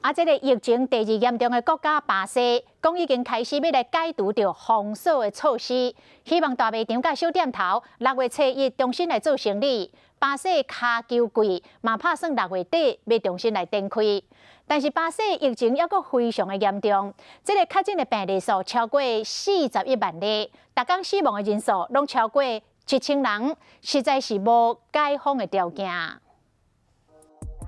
啊，這个疫情第二嚴重的國家巴西，講已經開始欲來解除著封鎖的措施，希望大賣場佮小店頭六月初一重新來做生理。巴西跤球季嘛拍算六月底欲重新來展開，但是巴西疫情猶閣非常的嚴重，這个確診的病例數超過41萬例，逐工死亡的人數攏超過1000人，實在是無解封的條件。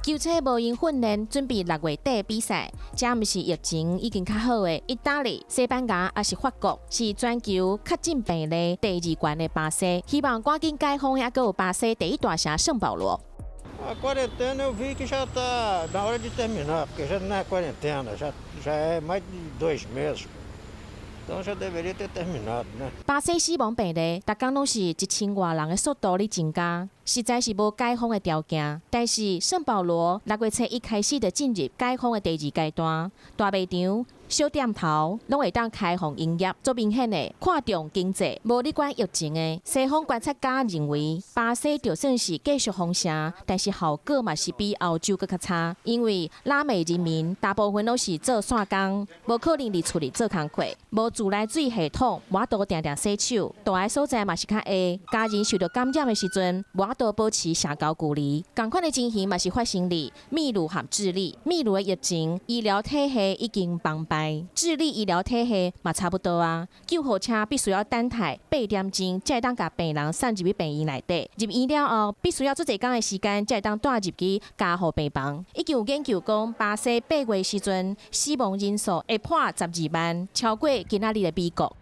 球車無閒訓練，準備六月底比賽。這毋是疫情已經較好的義大利、西班牙，抑是法國，是全球確診病例第二懸的巴西。希望趕緊解封，猶閣有巴西第一大城聖保羅。 A quarentena eu vi que já está na hora de terminar, porque já não é quarentena, já é mais de 2 meses. Então já deveria ter terminado, né? 巴西死亡病例，逐工攏是一千外人的速度咧增加，實在是無解封的條件。但是聖保羅六月初一開始就進入解封的第二階段，大賣場、小店頭攏會當開放營業，足明顯的看重經濟，無咧管疫情的。西方觀察家認為，巴西就算是繼續封城，但是效果嘛是比歐洲閣較差，因為拉美人民大部分攏是做散工，無可能佇厝裡做工課，無自來水系統，無法度定定洗手，蹛的所在嘛是較狹，家人受著感染的時陣，無法度保持社交距離。仝款的情形嘛是發生佇秘魯和智利，秘魯的疫情醫療體系已經崩壞，智利醫療體系嘛差不多啊，救護車必須要等待8點鐘，才會當共病人送入去病院內底。入院了後，必須要足濟工的時間，才會當帶入去加護病房。已經有研究講，巴西8月時陣死亡人數會破12萬，超過今仔日的美國。